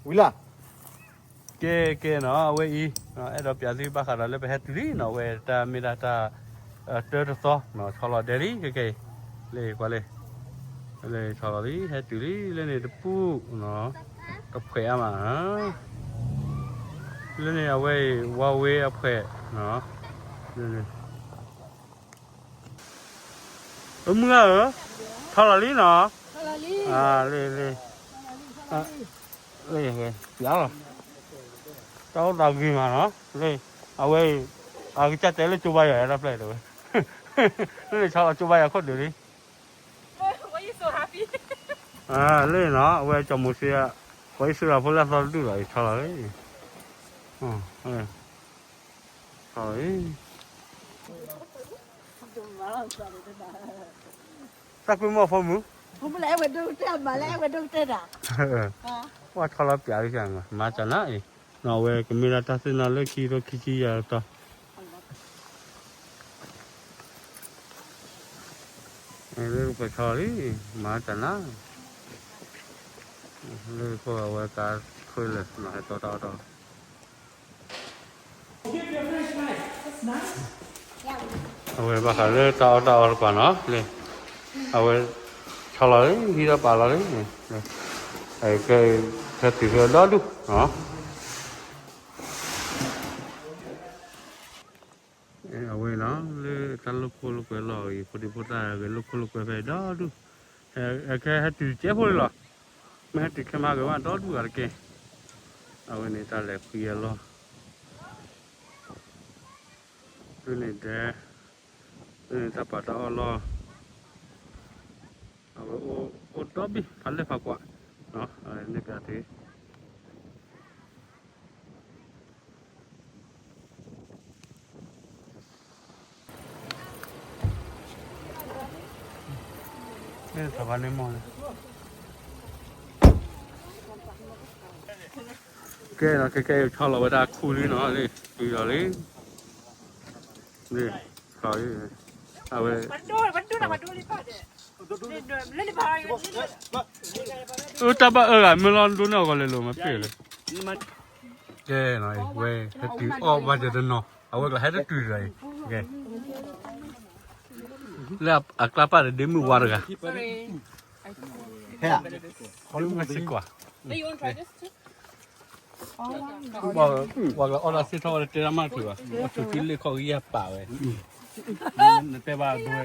ဝံၤလၢ် ကဲ ကဲနီၤ အဝဲအံၤ အဲၣ်ဒိးပျးသုဘၣ်ဃးဒီးလၢပဟဲတုၤလံနီၤ အဝဲတၢ်မ့ၢ်ဒၣ်တၢ် တၢတသီနီၤ ဆီလီၤဒဲလံ ကဲ ကဲ လၢကွၢ်လၢ လၢဆီလီၤလံ ဟဲတုၤလံ လၢန့ၣ်တပူၤနီၤ တဖှဲးအါမး လၢန့ၣ်အဝဲအံၤ ဝါဝဲအဖှဲး လၢန့ၣ် အမုၢ်ဧၢ, ထီလီၤလံနီၤ, လ့ လ့, လ့, ပျးလီၤ, တၢ်အိၣ်သးဂ့ၤမးနီၤ, လ့, အဝဲအံၤ အကစၢ်တဲလၢကၠိဘါယွၤတၢ်ဖျၢၣ်တဲဝဲ, လၢဆီလီၤကၠိဘါယွၤခိၣ်ဒုးလံ, လ့နီၤ, အဝဲကၠီၤမိၤၡ့, ပှၤအံၣ်စရ့လးဖိလၢအသီတဒူၣ်လီၤ, ဆီလီၤလံ, ဆီလီၤလံ. တၢ်ကွံမီၢ်ဖိမုၣ်, ပှၤဆီလီၤပျးလံ, မၤတၢ်နၤအံၤ, နီၤဝဲကမ့ၢ်ဒၣ်တၢ်သ့ၣ်နီၣ်လၢခံထိခံဆံယၤတီၤ, လၢပှဲၤဆီလီၤလံ, မၤတၢ်နၤ, လၢခိၣ်အဝဲကါထွဲလၢာ်နီၤ ဟဲတီတီတီ အဝဲဘၣ်ဃးလၢတၢ်အီၣ်တၢ်အီတကပၤနီၤ, လၢ အဝဲ ဆီလီၤလံ ဟံးထီၣ်ပာ်လီၤလံ, ကဲ ဟဲတုၤဖဲဒီဒူၣ်နီၤ, အဝဲနီၤ လၢတၢ်လိာ်ခိၣ်လိာ်ကွဲလီၤအံၤ ဖိဒံဖိသၣ်ဂဲၤလိာ်ခိၣ်လိာ်ကွဲဖဲဒီဒူၣ်, ကဲဟဲတုၤကဲဖိလံလီၤ, မ့ၢ်ဟဲတုၤခဲမးဂ့ၤမးဒီဒူၣ်ဂၤတက့ၢ်, အဝဲန့ၣ်တၢ်လဲၤဃံအလီၢ် ဖဲန့ၣ်ဒဲး, ဖဲန့ၣ်တၢ်ပာ်တၢ်အီၣ်လီၢ်, အဝဲအိၣ်ဒီဘ့ၣ်ဖးလဲၢ်ဖးကွၢ်, န့ၣ်ကတ့ ကဲ ကဲ ကဲ ဆီလီၤဝဲဒၣ်ခူလံနီၤ, လံ တုၤလီၤလံ, လံ ဆီလီၤလံ, အဝဲ အၢ တၢ်ဘၣ်အၢဂၤ မ့ၢ်လီၤဒိန့ၢ်အီၤဂီၤလဲၤလိာ်မ့ၢ်ပ့ၢ်လၢ, ကဲနီၤ ဝဲဟဲတုၤအီၣ်ဘၣ်စၢၤတနီၤ, အဝဲကျါဟဲတတုၤတဂၤအံၤ, ကဲ လၢအကျါပၢ်တဒ့မုၣ်ဝါတဂၤ, ဟဲ စံကွၢ်, ပှၤကလီၤအီၣ်တၢ်စ့ၢ်ထီၣ်ဝဲတဲတၢ်မၤတချုးဘၣ်, အထုးထံလ့ၣ်ခီၣ်ဂံၢ်ယၢ်ပာ်ဝဲ, နတဲဘၣ်ဒိဝဲ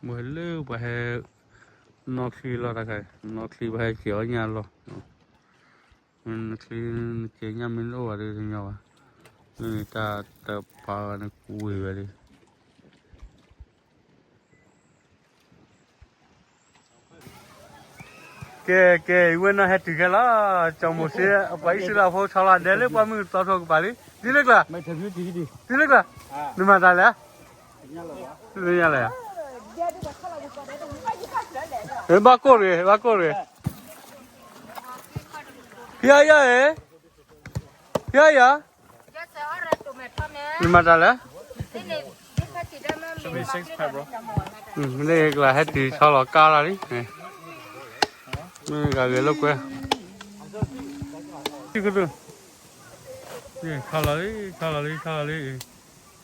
မ့ၢ်လၢပှၤဟဲ နီၢ်ချံလီၢ်တခါ, နီၢ်ချံပှၤဟဲက့ၤအီၣ်ညၣ်လီၢ်, နချံနက့ၤညၣ်မ့ၢ်တအိၣ်ဘၣ်ဒီးတညီဘၣ်, လၢန့ၣ်တၢ်တပာ်ဝဲန့ၣ်ကွံာ်ဝဲလံ. ကဲ ကဲ အဝဲနီၢ်ဟဲတုၤခဲလီၤ, ကၠီၤမိၤၡ့ ပှၤအံၣ်စရ့လးဖိဆီလီၤဒဲလၢပှၢ်မုၢ်သီထိကပၤလံ, ဒ်လၢကျါ, ဒ်လၢကျါ, နမၤတၢ်လဲၣ်, နမၤတၢ်လဲၣ်, ဘၣ်ကိၢ်တဂ့ၤ ဘၣ်ကိၢ်တဂ့ၤ, ဖျါယၤ, ဖျါယၤ, နမၤတၢ်လဲၣ်, လၢကျါဟဲတုၤဆီလီၤကါလီၤလံ, မ့ၢ်ဂၤဂဲၤလိာ်ကွဲ, ဆီလီၤလံ ဆီလီၤ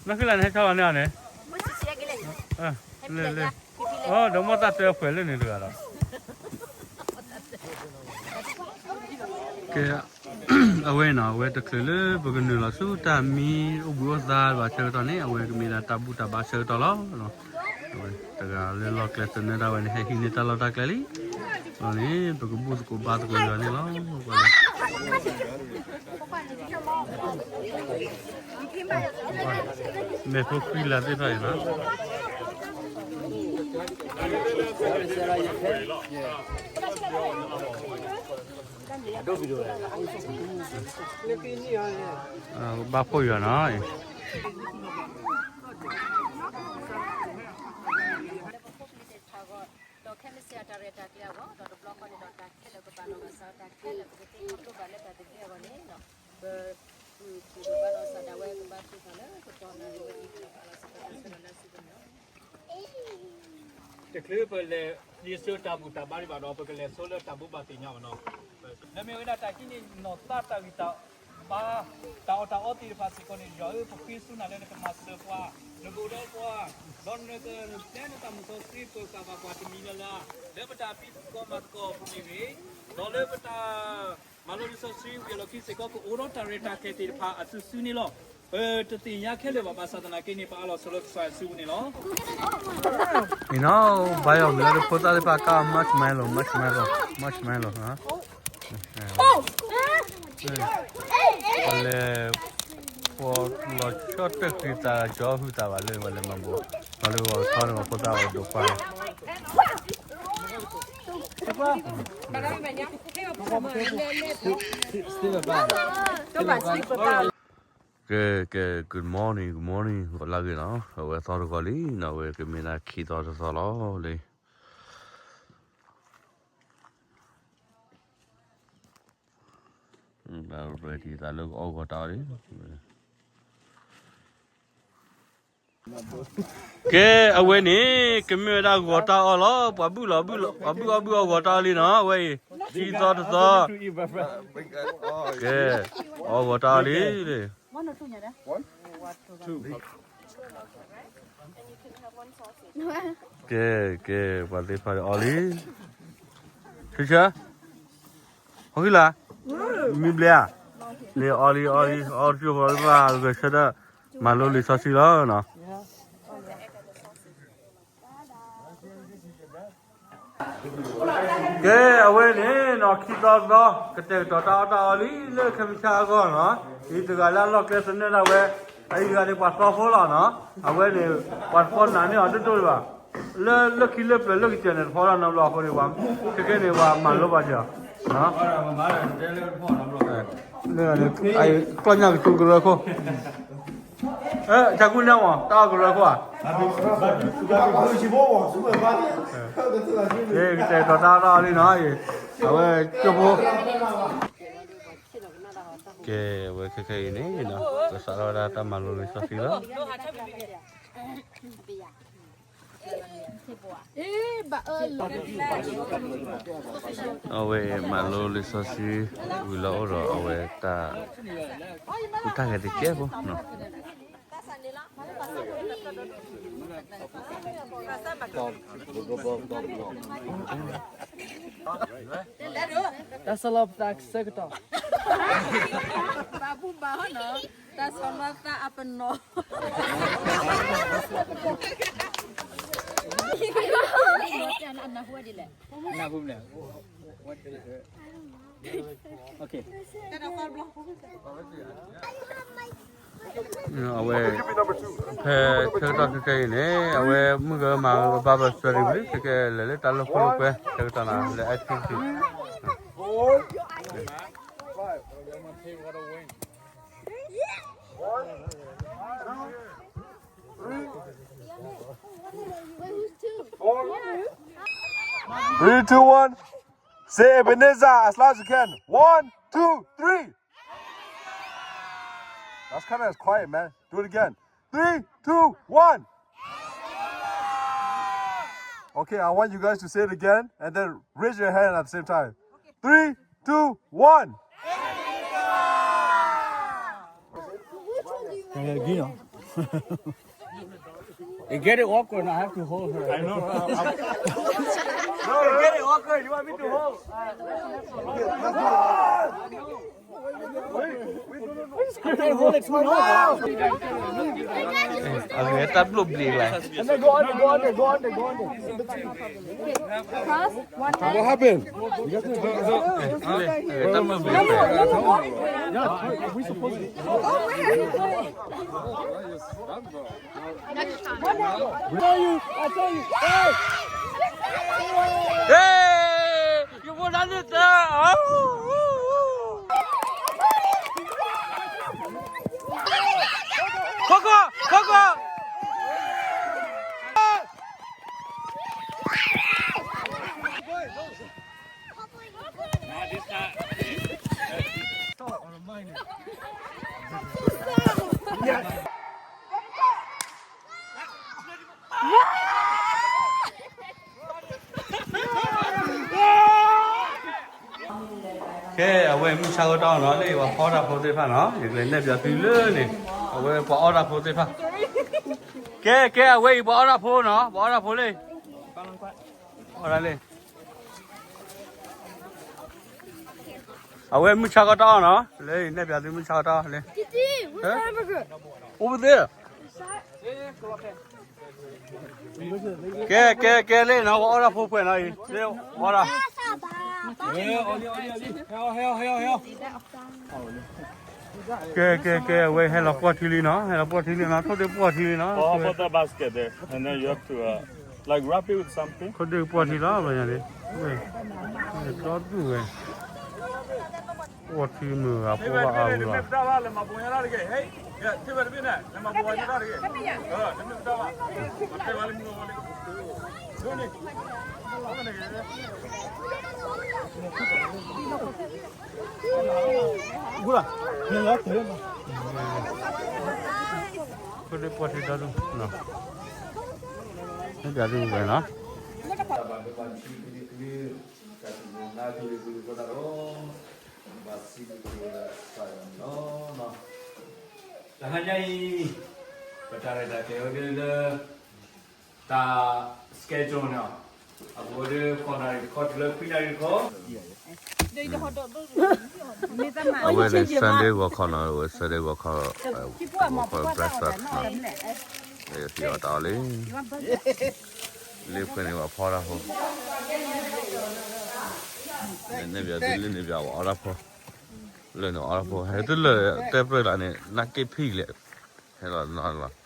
လံ ဆီလီၤလံ, နီၢ်ဃံလၤန့ၣ်ဟဲဆီလီၤန့ၢ်အီၤန့ၣ်, လၢ လၢ, အိ ဒီးမိၢ်သၣ်တဲအဖှဲးလၢန့ၣ်တဂၤဒီး ကဲ အဝဲနီၤ အဝဲတချုးလၢပကနုာ်လီၤဆူတၢ်မံအိၣ်ဘှံးအိၣ်သါဘၣ်ဆၢကတီၢ်န့ၣ် အဝဲကမ့ၢ်ဒၣ်တၢ်ဘူၣ်တၢ်ဘါဆၢကတီၢ်လီၤ. အဝဲတဂၤလၢလီၢ်ကျဲသနၢၣ်ဒၣ်ဝဲန့ၣ် ဟဲဟံးန့ၢ်တၢ်လီၢ်တၢ်ကျဲလံ. အဃိန့ၣ် ပကဘူၣ်သကိးဘါသကိးယွၤန့ၣ်လီၤ. မ့ၢ်ဖိခွံလၢသ့ၣ်တဖၣ်အံၤနီၤ ဘၣ်ဖှိၣ်ယွၤနီၤ ဒီးခဲမုၢ်ဆ့ၣ်အတၢ်ရဲၣ်တၢ်ကျဲၤအဂီၢ် ဒီးတဘျီဃီန့ၣ်ဒီးတၢ်ခဲလၢာ်ကဘၣ်နီၢ်ကစၢ် တၢ်ခဲလၢာ်ပကသ့ခီဖျိဘၣ်လၢတၢ်သဘျ့အဂီၢ်န့ၣ် ပ ပဘၣ်နီၢ်ကစၢ်ဒၣ်ဝဲကဘၣ်ထုကဖၣ်လၢကတီၢ်နၣ်ရံၣ်ဝဲအံၤ ပကဘၣ်လီၤစၢၤပတၢ်ဆၢလီၤလၢစုပူၤန့ၣ်လီၤ. တချုးပလဲၤဒံးဆူတၢ်ဘူၣ်တၢ်ဘါဒံးဘၣ်ဒီး ပကလဲၤဆိလၢတၢ်ဘူၣ်ဘၣ်သ့ၣ်ညါဘၣ်နီၤ. လၢမ့ၢ်ဝဲဒၣ်တၢ်ကံးန့ၣ် နီၢ်သးတၢ်ဂံၢ်တၢ်ဘါ တၢ်အီၣ်တၢ်အီသ့ၣ်တဖၣ်စ့ၢ်ကီးန့ၣ် ယွၤဧၢ ပဃ့ဆူနၤလၢနကမၤစၢၤပှၤ, နကအိၣ်ဒီးပှၤ, ဒီးနကပျဲနတၢ်မုၢ်စီဆှံပၢၤဃာ်ဘၣ်ပှၤတမံၤလၢ်လၢ်, လၢပတၢ်ဖံးသကိးမၤသကိးအပူၤန့ၣ်ဂ့ၤ, ဒီးလၢပတၢ် မၤလိလံာ်စီဆှံဝံၤအလီၢ်ခံစ့ၢ်ကီး ကအိၣ်ဒီးတၢ်ရဲၣ်တၢ်ကျဲၤသ့ၣ်တဖၣ်အစုစုန့ၣ်လီၤ. ပတသ့ၣ်ညါခဲလၢာ်ဘၣ် ဘၣ်ဆၣ်သနာ်က့န့ၣ် ပအးလီၤဆိလၢကစၢ်ယ့ၣ်ၡူးအပူၤန့ၣ်လီၤ. အံၤနီၤ ဘါယွၤဝံၤလၢဖိသၣ်သ့ၣ်တဖၣ်ကါ marshmallow marshmallow marshmallow လဲၤ ပှၤလီၤဆီတၢ်ဃံသးကၠီဟုသးဘၣ်လၢပှၤလဲၤမၤဘူၣ်, ပှၤလၢပှၤကဆီန့ၣ် ပှၤဖိသၣ်အီၤဒိးကွၢ် ကဲ ကဲ good morning, good morning ဂီၤလၢအဂ့ၤနီၤ, အဝဲသီတဂီၤလံနီၤ, အဝဲကမ့ၢ်ဒၣ်ခံသီတသီလီၤလံ. ဘၣ် ready သးလၢကအီၣ်ဂီၤတၢ်အီၣ်လံ. ကဲ အဝဲန့ၣ် ကမ့ၢ်ဝဲဒၣ်ဂီၤတၢ်အီၣ်လီၤ. ပှၤဘုၣ်လီၤဘုၣ်လီၤ ပှၤဘုၣ်အီၣ်ဘုၣ်အီၣ်ဂီၤတၢ်အီၣ်လံနီၤ, အဝဲအံၤ ခံသီတသီ ကဲ အီၣ်ဂီၤတၢ်အီၣ်လံ. ကဲ ကဲ ပှၤသ့ၣ်တဖၣ်န့ၣ်အီၣ်လံ. ဆၢဆၢ ဟီၣ်ခိၣ်လာ် မံဘျဲၣ်ဧါ, န့ၣ်အီၣ်လံ အီၣ်လံ အီၣ်တကၠိၢ်ဃီ ပှၤဂဲၤဆၢထၢၣ် မၤလိလံာ်စီဆှံလီၤနီၤ. ကဲ အဝဲန့ၣ်နီၤ ခံသီတသီ ကတဲာ်ကတီၤတၢ်အီၣ်တၢ်အီလံလၢခဲမုၢ်ဆါအဂီၢ်နီၤ, အံၤတဂၤလၢအလီၢ်ကျဲသနၢၣ်ဒၣ်ဝဲ, အအံၤတဂၤန့ၣ်ပှၤသီဖိလီၤနီၤ, အဝဲန့ၣ် ပှၤသီနာ်န့ၢ်အီၤဒိၣ်ဒိၣ်လၢၤဘၣ်, လၢ လၢခံလၢပျၢၤလၢကစၢၢ်န့ၣ် တဖီလၢနီတဘျီအဃိန့ၣ် ပှၤခဲကဲန့ၣ် ပှၤမၤလိဘၣ်က့ၤအီၤ, လၢ ကျီၢ်ညၣ်ကသူကရၢခိၣ် ကၢ်ကူၣ်န့ၣ်မ့ၢ် တၢ်အီၣ်ကရၢခိၣ်ဧါ, ကတဲာ်ကတီၤတၢ်အီၣ်တၢ်အီလံနီၤ, အဝဲကၠိဖိ, ကဲ အဝဲခဲခဲအံၤန့ၣ်နီၤ ကစးထီၣ်ဝဲဒၣ်တၢ်မၤလိလံာ်စီဆှံလီၤ. အဝဲမၤလိလံာ်စီဆှံ ဝံၤလီၤအိၣ်ဒီးအဝဲတၢ် ကူတၢ်ဂဲၤတကဲဖိနီၤ. That's a lot of that circuit. ဘၣ်ဘူၣ်ဘၣ်ဟီနီၤ, တၢ်ဆီလီၤသးအပနီၣ်. နၢ်ဟူလဲၣ်. Okay. အဝဲ ဖဲဆၢကတီၢ်ခဲကဲအံၤန့ၣ် အဝဲမုၢ်ဂၢၤမၤဂၢၤဘၣ်ဘၢဆၢလံဘျုး ခဲကဲလဲၤလၢတၢ်လီၢ်ခိၣ်လီၢ်ကွဲ ဆၢကတီၢ်နၤလၢ activity. Three, two, one. Say Ebenezer as loud as you can. One, two, three. That's kind of quiet, man. Do it again. Three, two, one. Okay, I want you guys to say it again and then raise your hand at the same time. Three, two, one. Again. It get it awkward and I have to hold her. I know. No, it get it awkward. You want me to hold? I can't hold it too long. Okay, တၢ်ဘျိၣ်ဘျ့းလၢ And then go under, go under, go under, go under. What happened? Next time. I tell you, I tell you. Hey! Hey! You put on it, uh, oh, oh, oh. Coco! Coco! ကဲ အဝဲမုၢ်ဆါကတီၢ်နီၤ လၢပှၤဖီအီၣ်တၢ်ဖိသ့ၣ်တဖၣ်နီၤ ယကလဲၤနဲၣ်ပၠးသုလၢန့ၣ် အဝဲပှၤအီၣ်တၢ်ဖိသ့ၣ်တဖၣ် ကဲ ကဲ အဝဲအံၤပှၤအီၣ်တၢ်ဖိနီၤ ပှၤအီၣ်တၢ်ဖိလၢ အီၣ်တၢ်လၢ အဝဲမုၢ်ဆါကတီၢ်နီၤ လၢနဲၣ်ပၠးသုမုၢ်ဆါကတီၢ်လၢ over there ကဲ ကဲ ကဲ လၢနီၤ ပှၤအီၣ်တၢ်ဖိဖှဲးနီၤအံၤ လၢအီၣ်တၢ် ကဲ ကဲ ကဲ အဝဲဟဲလီၤပှီၢ်ထံလံနီၤ ဟဲလီၤပှီၢ်ထံလံနီၤ ထိၣ်ဒ့ပှီၢ်ထံလံနီၤ Put the basket there, and then you have to, uh, like, wrap it with something. ထိၣ်ဒ့ပှီၢ်ထံလီၤ ဘၣ်ညါန့ၣ် ဒီဒူၣ်ဝဲ ပှီၢ်ထံမုၢ်ဂၤဖိဘၣ်အါဝံၤဘၣ် ထိၣ်ဒ့ပှီၢ်ထံဒီဒူၣ်နီၤ ဘၣ်ဒိဘၣ်ထံးကလုာ်ကလုာ် တၢ်စံၣ်ညီၣ်ကလုာ်ကလုာ်ဃိသတးဒီး ဘၣ်စံးဘျုးကစၢ်ယွၤန့ၣ်လီၤ. တဟါညါအံၤ ပတၢ်ရဲၣ်တၢ်ကျဲၤဝဲဒၣ်လၢ တၢ် schedule န့ၣ် အပူၤဝဲဒၣ် ဃိးနၣ်ရံၣ်တခီ တုၤလၢခွံနၣ်ရံၣ်တခီ အဝဲန့ၣ် Sunday ဂီၤခီနီၤ အဝဲ Sunday ဂီၤခီ ဂီၤခီ breakfast နီၤ ယသံအီၣ်တၢ်အီၣ်လံ လၢဖဲန့ၣ် ပှၤဖီအီၣ်တၢ်ဖိ နဲၣ်ပၠးသုလၢန့ၣ်ပၠး ပှၤအီၣ်တၢ်ဖိ လၢန့ၣ်အီၣ်တၢ်ဖိ ဟဲတုၤလၢတဲပြဲၢ်လၢန့ၣ် နၢ်က့ဖံးလဲၣ် ဟဲလီၤနီၤလီၤ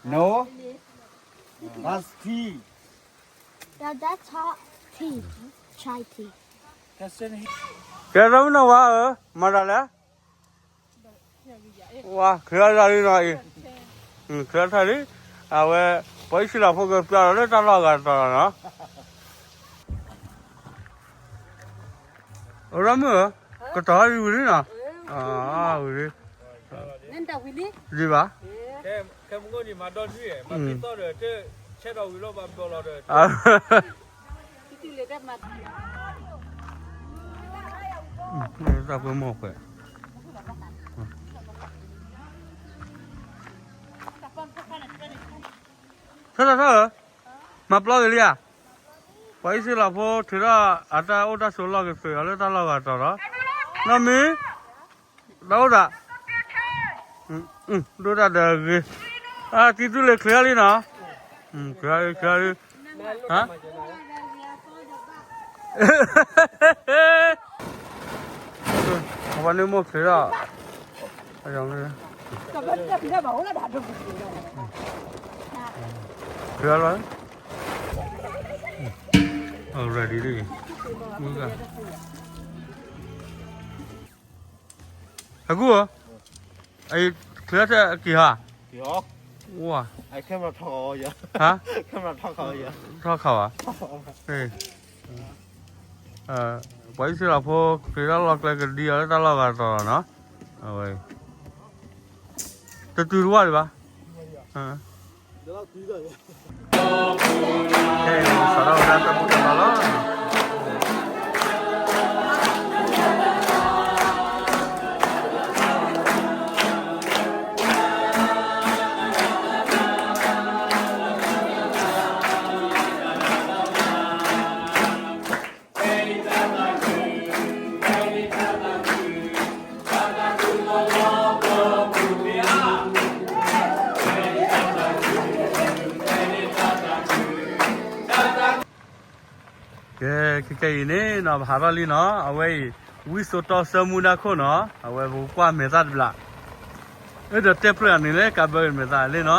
No, that's tea. Yeah, that's hot tea. Chai tea. ကဲ ရမနဝါဧၢ မၤတၢ်လဲၣ် ဝါ ချ့ထီၣ်လံနီၤအံၤ ချ့ထီၣ်လံ အဝဲ ပှၤအံၣ်စရ့လးဖိကပျၢ်လီၤလၢတၢ်လီၢ်အဂၤတတီၤလီၤနီၤ ရမုၢ်ဧၢ ကတီၤဝံၤလံနီၤ ဝံၤလံ ဒံးဘၣ် တၢ်ပှဲၤမိၢ်ခွဲး ထီၣ်ထီၣ်ထီၣ်ဧၢ မၤပျီက့ၤလံဧါ ပှၤအံၣ်စရ့လးဖိထုးထီၣ်အတၢ်အိၣ်တၢ်ဆိးလီၢ်ကသုးအီၤလၢတၢ်လီၢ်ဂၤတီၤလီၤ နီၢ်မံၤ တၢ်အိၣ်သး ဒိၣ်တၢ်ဒီးဂ့ၤ အတံၤသူလ့ၤချ့ထီၣ်လံနီၤ ချ့ထီၣ်လံ ချ့ထီၣ်လံ ဟါ အဝဲန့ၣ်မိၢ်ချ့ထီၣ် ချ့ထီၣ်လီၤ ready လံ အကူဧၢ အချ့ထီၣ်က့ၤဟါ ဝါ ဟါ ထီၣ်ခးဘၣ် ပှၤအံၣ်စရ့လးဖိ ချ့ထီၣ်လီၢ်ကျဲကဒံအီၤလၢတၢ်လီၢ်ဂၤတီၤလီၤနီၤ အဝဲ တတုၤတဝၢ်ဒံးဘၣ် စးထီၣ်ဝဲဒၣ်တၢ်ဘူၣ်တၢ်ဘါလီၤ ကဲ ခဲကနံၣ်အံၤန့ၣ်နီၤ ပဟးထီၣ်လံနီၤ အဝဲအံၤ ဝံစိာ်တီဆၢမူဒါခိၣ်နီၤ အဝဲပကွၢ်မဲာ်သၣ်တဘျီ အဲၣ်ဒိးတဲပြၢအန့ၣ်လၢကးဘၢမဲာ်သၣ်လံနီၤ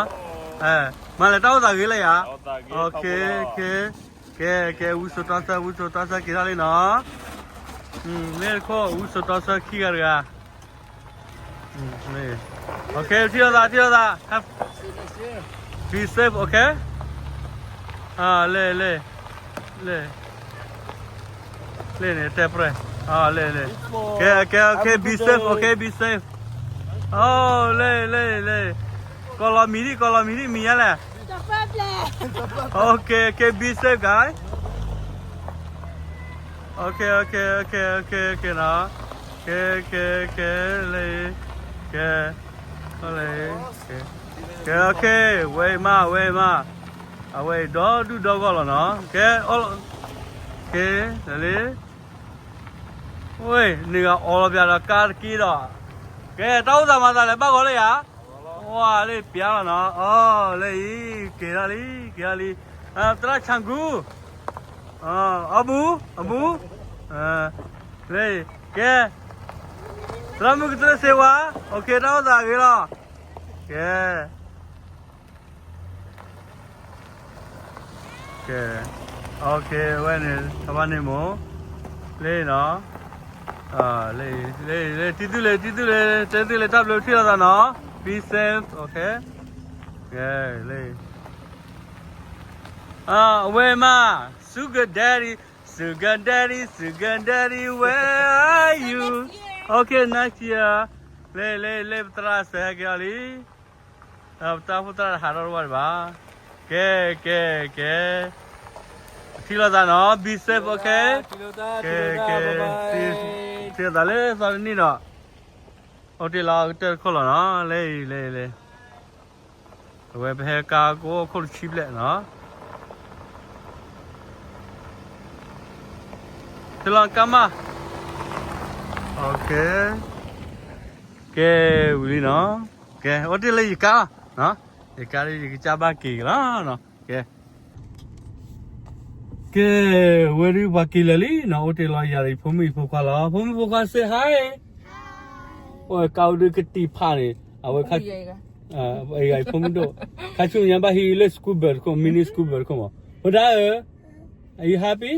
မၤလဲၤတၢ်အိၣ်သးဂ့ၤလၢယၤ ကဲ ကဲ ဝံစိာ်တီဆၢ ဝံစိာ်တီဆၢက့ၤထီၣ်လံနီၤ မ့ၢ်တခိၣ် ဝံစိာ်တီဆၢခံဂၤတဂၤ Okay ထံၣ်လိာ်သး ထံၣ်လိာ်သး Be safe, okay? လဲၤ လဲၤ လဲၤ လဲၤန့ၣ် တဲပြဲၢ် လဲၤ လဲၤ Okay, okay, okay, be safe, okay, be safe. လဲၤ လဲၤ လဲၤ ကိးလီၤမံၤဒံး ကိးလီၤမံၤဒံး မံၤယါလဲၣ်. Okay, okay, be safe, guys. Okay, okay, okay, okay, okay နီၤ. Okay, okay, okay, လၢ Okay, okay, ဝဲအံၤမး ဝဲအံၤမး. အဝဲအံၤဒီဒူၣ်ဒီဂီၢ်လီၤနီၤ. Okay, okay, လၢ ဝဲ န့ၢ်ဂၤအီၣ်လီၤပၠးဒီးကါတက့ဒီး, ကဲ တၢ်အိၣ်သးမၤသးလဲၣ် ဘၣ်ဂီၤလၢယၤ, ဝါလၢပျါလီၤနီၤ, အီ လၢအံၤ က့ၤထီၣ်လံ က့ၤထီၣ်လံ, သရၣ်ဆၣ်ကူ, အီဘူ အီဘူ, လၢအံၤ ကဲ, သရၣ်မုၣ်ကတၢၢ်စ့ဝါ, okay တၢ်အိၣ်သးဂ့ၤလီၤ, ကဲ ကဲ, okay ဝဲန့ၣ် ထီၣ်ဘၣ်န့ၣ်မိၢ်, လၢနီၤ, လၢ လၢ တံၤသူလ့ၤ တံၤသူလ့ၤ တံၤသူလ့ၤ တၢ်ဘျုးထံၣ်လိာ်သးနီၤ, be safe, okay, လၢ အဝဲမး sugar daddy, sugar daddy, sugar daddy, where are you? Okay, next year. လၢ လၢ လၢပသရၣ်စဲဟဲက့ၤအီၤလံ, ပတၢ်အိၣ်ဖှိၣ်သရၣ်တဟးထီၣ်တဝၢ်ဒံးဘၣ်, ကဲ ကဲ ကဲ, ထံၣ်လိာ်သးနီၤ be safe, okay, ကဲ ကဲ, ထံၣ်လိာ်သးလၢသီတနံၣ်ဒီး, အိၣ်တ့ၢ်လီၤကတၢၢ်တခိၣ်လီၤနီၤ, လၢအံၤ လၢ လၢ အဝဲပဟဲကါကအိၣ်ခိၣ်တဆံဘျဲၣ်နီၤ, တလီၤကါမး, okay, ကဲ ဝံၤလံနီၤ, ကဲ အိၣ်တ့ၢ်လၢယကါလီၤ, ယကါလၢယကစၢ်ဘၣ်က့ၤကလီၤနီၤ, ကဲ ကဲ, ဝဲဒုးပှၤက့ၤလၢာ်လံနီၤ, အိၣ်တ့ၢ်လီၤယၤဒီးယဖိမုၣ်ယဖိခွါလီၤ, ဖိမုၣ်ဖိခွါ say hi, အိၣ်ကါအိၣ်ဒုးကတံၢ်ဖးန့ၣ်, အဝဲခါ, ယဖိမုၣ်ဒိၣ်, ခါဆူညါဘၣ်ဟံးလၢ school bus တခိၣ် mini school bus တခိၣ်မး, ဖိဒါဧၢ, are you happy?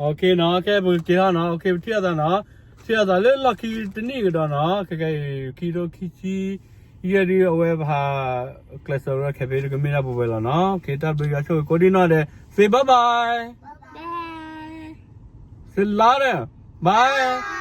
Okay နီၤ, ကဲ ပက့ၤထီၣ်နီၤ, okay ပထံၣ်လိာ်သးနီၤ, ထံၣ်လိာ်သးလၢလီၢ်ခံတနံၣ်ကဒီးနီၤ, ခဲကဲအံၤ ခံထိခံဆံ ယဲၢ်ဒုးအဝဲပဟး ကျဲးစၢးဝဲ cafe တကမ့ၢ်ဒၣ်ပဝဲလီၤနီၤ, okay တၢ်ဘျုးယွၤဆိၣ်ဂ့ၤကိးဒံနီၢ်ဒဲး, say bye bye, say louder, bye.